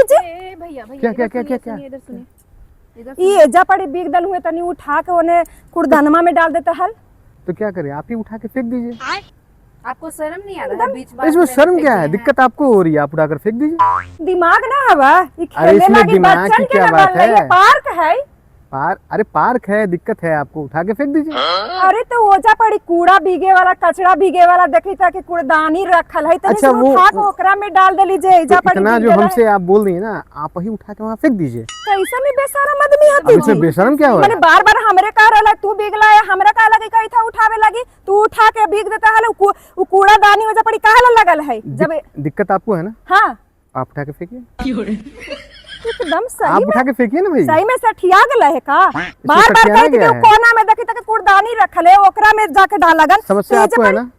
जी। ए भैया भैया, क्या, इधर क्या, क्या, सुनिए, क्या, क्या? सुनिए, इधर सुनिए, इधर। ई एजा पड़ी बीग दल हुए तनी उठा के ओने कुड़दनमा में डाल देता हल। तो क्या करें, आप ही उठा के फेंक दीजिए। आपको शर्म नहीं आ रहा है? बीच बात इसमें में शर्म फेंक क्या है? दिए हैं। दिक्कत आपको हो रही है, आप उठाकर फेंक दीजिए। दिमाग ना हवा ई अरे खेले इसमें लागी दिमाग बच्चन की के क्या ना बात बनल है, है? पार्क है। पार्क, अरे पार्क है, दिक्कत है आपको, उठा के फेंक दीजिए। अरे तो ओजा पड़ी कूड़ा भीगे वाला, कचरा भीगे वाला देखी था कि कूड़ादानी रखल है, तनी अच्छा, से उठा के ओकरा में डाल देली जे एजा तो पड़ी इतना भीग जो गेला है। हमसे आप बोल रही है ना, आप ही उठा के वहाँ फेंक दीजिए। कैसे नहीं बेशरम आदमी अब हती इसमें जी। बेशरम क्या हो माने रहा है? बार बार हमरे कह रहला तू बिगला है, हमरा कह लगी कही था उठावे लगी, तू उठा के भीग देता हल। उ कूड़ादानी ओजा पड़ी काहे ला लगल है जब दिक्कत आपको है ना? हाँ। आप उठा के फेंकिए। एकदम सही आप में उठा के फेंकिए ना भाई। सही में सठिया गेला है का? बार बार सठियाना कही थी कि गया उ है। कोना में देखी तक कूड़ादानी रखल है, ओकरा में जाके डालगन। समस्या तो एजा आपको है पड़ी- ना?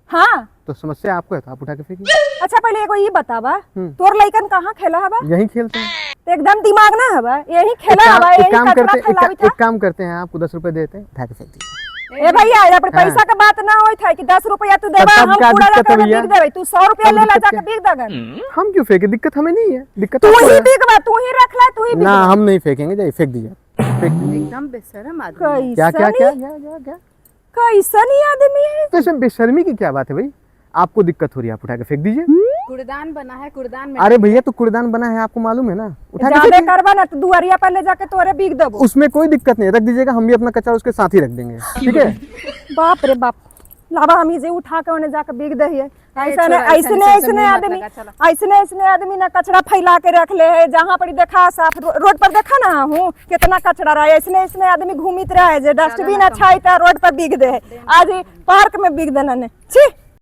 हाँ। तो समस्या आपको है तो आप उठा के फेंकिए। अच्छा, पहले एगो ई बतावा, तोर लइकन कहाँ खेला हवा? यही खेलते हैं। तो एकदम दिमाग ना हवा, यही एक खेला काम- हवा, एक यही काम कचरा करते एक, फैलावी था। एक काम करते हैं, आपको 10 रुपए देते हैं, उठा के फेंक दीजिए। ए भैया, यहाँ पर हाँ। पैसा के बात ना होइत है कि 10 रुपया तू देबा तब हम का कूड़ा दिक्कत रखा है भैया? बिक देबै, तू 100 रुपया तब ले ला दिक्कत जाके क्या? बिक दगन। हम क्यों फेंके? दिक्कत हमें नहीं है, दिक्कत तू आपको ही है। बिकबा, तू ही रख ला, तू ही ना, बिकबा। हम नहीं फेंकेंगे, जाइए फेंक दीजिए, फेंक दीजिए। एकदम बेशरम आदमी। क्या क्या कैसन क्या ही- क्या क्या क्या? कैसन ही आदमी है। तो इसमें बेशर्मी की क्या बात है भाई? आपको दिक्कत हो रही है, आप उठा के फेंक दीजिए। कूड़ादान बना है, कूड़ादान में। अरे भैया, तो कूड़ेदान बना है, आपको मालूम है ना, उठा के ज्यादा फेंकिए। करबा ना तो दुआरिया पर ले जाके तोरे बिक देबो। उसमें कोई दिक्कत नहीं है, रख दीजिएगा, हम भी अपना कचरा उसके साथ ही रख देंगे, ठीक है? बाप रे बाप, लाबा हम जे उठा के ओने जाके बिक दहिए। ऐसने छोड़ा, ऐसने ऐसने से ऐसने मुंह मत आदमी लगा, चला। ऐसने ऐसने आदमी ना कचरा फैला के रख ले है जहाँ पर देखा साफ रोड पर देखा ना हूँ कितना कचरा रहा है। ऐसने ऐसने आदमी घूमित रहा है जे डस्टबिन अच्छा है रोड पर बिक दे है, आज ही पार्क में बिक देना ने, छी।